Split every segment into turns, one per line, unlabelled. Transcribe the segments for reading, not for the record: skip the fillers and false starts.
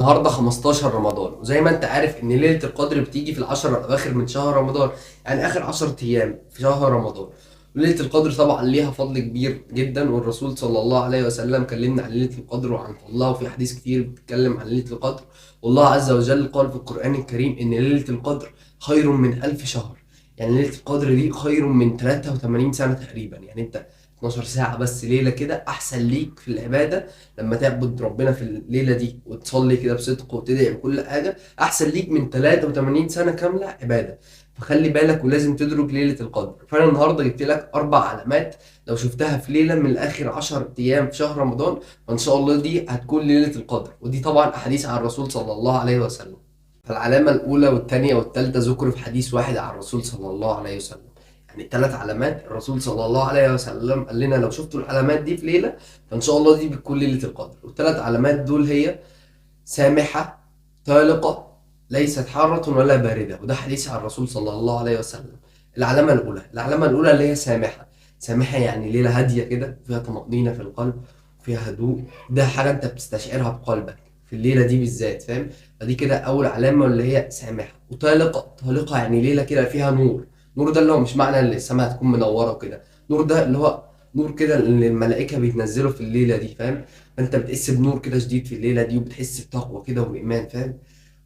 النهارده 15 رمضان، وزي ما انت عارف ان ليلة القدر بتيجي في العشر الاواخر من شهر رمضان، يعني اخر 10 ايام في شهر رمضان. وليلة القدر طبعا ليها فضل كبير جدا، والرسول صلى الله عليه وسلم كلمنا عن ليلة القدر وعن فضلها، وفي حديث كتير بتتكلم عن ليلة القدر. والله عز وجل قال في القرآن الكريم ان ليلة القدر خير من 1000 شهر، يعني ليلة القدر دي خير من 83 سنة تقريبا. يعني انت 12 ساعة بس ليلة كده أحسن ليك في العبادة، لما تعبد ربنا في الليلة دي وتصلي كده بصدق وتدعي بكل حاجة، أحسن ليك من 83 سنة كاملة عبادة. فخلي بالك ولازم تدرك ليلة القدر. فأنا النهاردة جبت لك 4 علامات لو شفتها في ليلة من آخر 10 أيام في شهر رمضان، فإن شاء الله دي هتكون ليلة القدر. ودي طبعا أحاديث عن الرسول صلى الله عليه وسلم. فالعلامة الأولى والثانية والثالثة ذكروا في حديث واحد عن الرسول صلى الله عليه وسلم. يعني الثلاث علامات الرسول صلى الله عليه وسلم قال لنا لو شفتوا العلامات دي في ليلة فإن شاء الله دي بتكون ليلة القدر. والثلاث علامات دول هي سامحة، طالقة، ليست حارة ولا باردة، وده حديث عن الرسول صلى الله عليه وسلم. العلامة الأولى اللي هي سامحة. سامحة يعني ليلة هادية كده، فيها طمأنينة في القلب، فيها هدوء، ده حاجة أنت بتستشعرها بقلبك في الليلة دي بالذات، فاهم؟ فدي كده أول علامة اللي هي سامحة. وطالقة، طالقة يعني ليلة كده فيها نور. نور ده اللي هو مش معنى إن السماء هتكون منورة وكده، نور ده اللي هو نور كده اللي الملائكة بيتنزلوا في الليلة دي، فاهم؟ فأنت بتحس بنور كده شديد في الليلة دي، وبتحس بتقوى كده وبإيمان، فاهم؟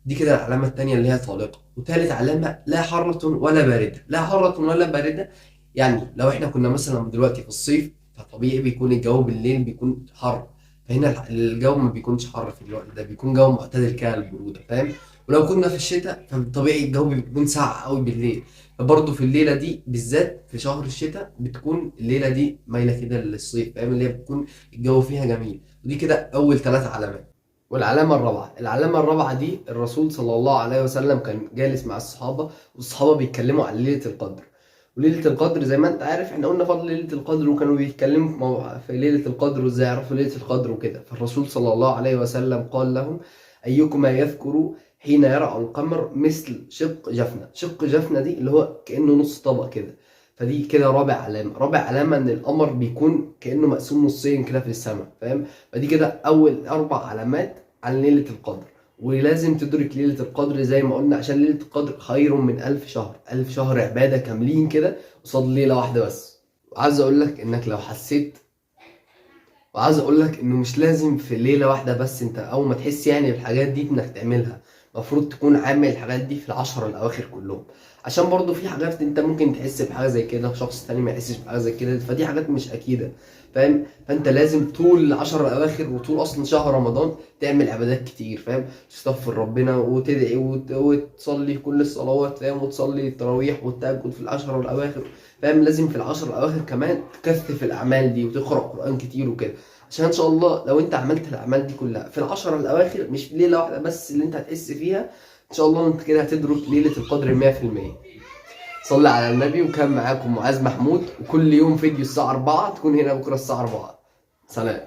دي كده العلامة التانية اللي هي طالقة. وتالت علامة لا حارة ولا باردة. لا حارة ولا باردة يعني لو احنا كنا مثلا دلوقتي في الصيف، فطبيعي بيكون الجو بالليل بيكون حر، فهنا الجو ما بيكونش حر في الوقت ده، بيكون جو معتدل كده البرودة، فاهم؟ ولو كنا في الشتاء فطبيعي الجو بيكون ساقع قوي بالليل، فبرضه في الليلة دي بالذات في شهر الشتاء بتكون الليلة دي مايلة كده للصيف، فاهم؟ اللي هي بتكون الجو فيها جميل. ودي كده أول 3 علامات. والعلامة الرابعة، العلامة الرابعة دي الرسول صلى الله عليه وسلم كان جالس مع الصحابة، والصحابة بيتكلموا عن ليلة القدر. وليلة القدر زي ما انت عارف احنا قلنا فضل ليلة القدر، وكانوا بيتكلموا في ليلة القدر وازاي يعرفوا ليلة القدر وكده. فالرسول صلى الله عليه وسلم قال لهم: أيكما يذكر حين يرى القمر مثل شق جفنة. شق جفنة دي اللي هو كأنه نص طبق كده. فدي كده رابع علامة. رابع علامة إن القمر بيكون كأنه مقسوم نصين كده في السماء، فاهم؟ فدي كده أول 4 علامات عن ليلة القدر. ولازم تدرك ليلة القدر زي ما قلنا، عشان ليلة القدر خير من 1000 شهر. 1000 شهر عبادة كاملين كده قصاد ليلة واحدة بس. وعايز أقول لك إنك لو حسيت، وعايز أقول لك إنه مش لازم في ليلة واحدة بس، أنت أول ما تحس يعني بالحاجات دي إنك تعملها، المفروض تكون عامل الحاجات دي في ال10 الأواخر كلهم، عشان برضو في حاجات أنت ممكن تحس بحاجة زي كده، شخص تاني ما يحسش بحاجة زي كده، فدي حاجات مش أكيدة، فاهم؟ فأنت لازم طول ال10 الأواخر وطول أصلا شهر رمضان تعمل عبادات كتير، فاهم؟ تستغفر ربنا وتدعي وتصلي كل الصلوات، فاهم؟ وتصلي التراويح والتهجد في ال10 الأواخر، فاهم؟ لازم في ال10 الأواخر كمان تكثف الأعمال دي وتقرأ قرآن كتير وكده، عشان إن شاء الله لو أنت عملت الأعمال دي كلها في ال10 الأواخر، مش ليلة واحدة بس اللي أنت هتحس فيها، إن شاء الله أنت كده هتدرك ليلة القدر 100%. صلي على النبي. وكان معاكم معاذ محمود، وكل يوم فيديو الساعة 4، تكون هنا بكرة الساعة 4. سلام.